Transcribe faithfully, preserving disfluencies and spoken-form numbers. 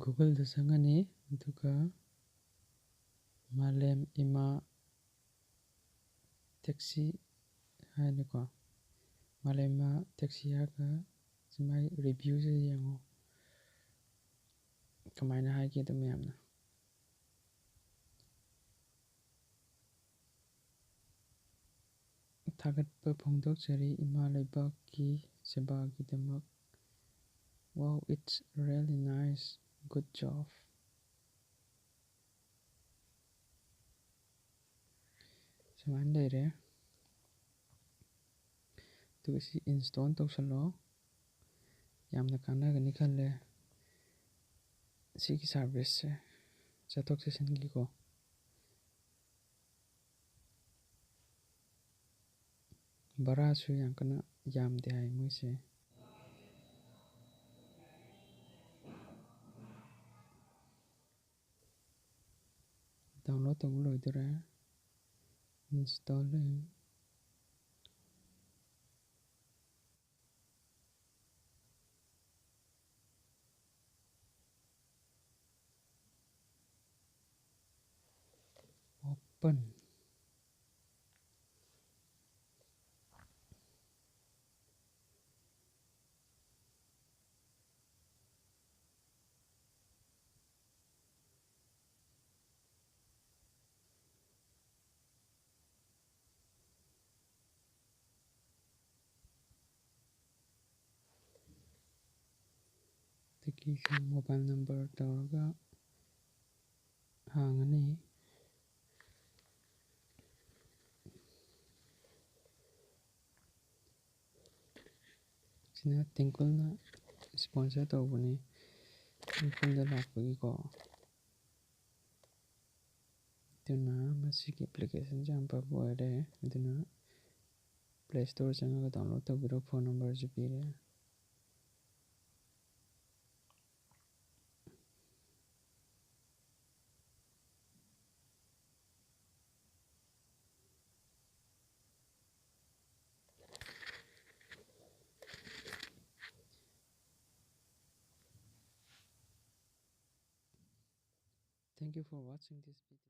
Googleꯗ ꯆꯪꯉꯅꯤ, ꯑꯗꯨꯒ ꯃꯥꯂꯦꯝ ꯏꯃꯥ ꯇꯦꯛꯁꯤ ꯍꯥꯏꯅꯀꯣ, ꯃꯥꯂꯦꯝ ꯏꯃꯥ ꯇꯦꯛꯁꯤ ꯍꯥꯏꯔꯒ ꯁꯤ ꯃꯥꯏ reviewꯁꯦ ꯌꯦꯡꯉꯣ, ꯀꯃꯥꯏꯅ ꯍꯥꯏꯒꯦꯗꯣ ꯃꯌꯥꯝꯅ꯫ ꯊꯥꯒꯠꯄ ꯐꯣꯡꯗꯣꯛꯆꯔꯤ ꯏꯃꯥ ꯂꯩꯕꯥꯛꯀꯤ ꯁꯦꯕꯥꯒꯤꯗꯃꯛ꯫ Wow, it's really nice. Good job. ꯁꯨꯃꯥꯏꯅ ꯂꯩꯔꯦ꯫ ꯑꯗꯨꯒ ꯁꯤ install ꯇꯧꯁꯜꯂꯣ꯫ ꯌꯥꯝꯅ ꯀꯥꯟꯅꯒꯅꯤ ꯈꯜꯂꯦ ꯁꯤꯒꯤ serviceꯁꯦ, ꯆꯠꯊꯣꯛ ꯆꯠꯁꯤꯟꯒꯤꯀꯣ꯫ ꯚꯔꯥꯁꯨ ꯌꯥꯝ ꯀꯟꯅ ꯌꯥꯝꯗꯦ ꯍꯥꯏ ꯃꯣꯏꯁꯦ꯫ Download ꯇꯧꯕ ꯂꯣꯏꯗꯣꯔꯦ꯫ Installing. Open. ꯑꯗꯒꯤ ꯁꯤ mobile number ꯇꯧꯔꯒ ꯍꯥꯡꯉꯅꯤ꯫ ꯁꯤꯅ ꯇꯦꯡꯀꯨꯜꯅ sponsor ꯇꯧꯕꯅꯤ, ꯇꯦꯡꯀꯨꯜꯗ ꯂꯥꯛꯄꯒꯤꯀꯣ꯫ ꯑꯗꯨꯅ ꯃꯁꯤꯒꯤ applicationꯁꯦ ꯌꯥꯝ ꯐꯕ ꯑꯣꯏꯔꯦ꯫ ꯑꯗꯨꯅ Play Store ꯆꯪꯉꯒ download ꯇꯧꯕꯤꯔꯣ, phone numberꯁꯨ ꯄꯤꯔꯦ꯫ Thank you for watching this video.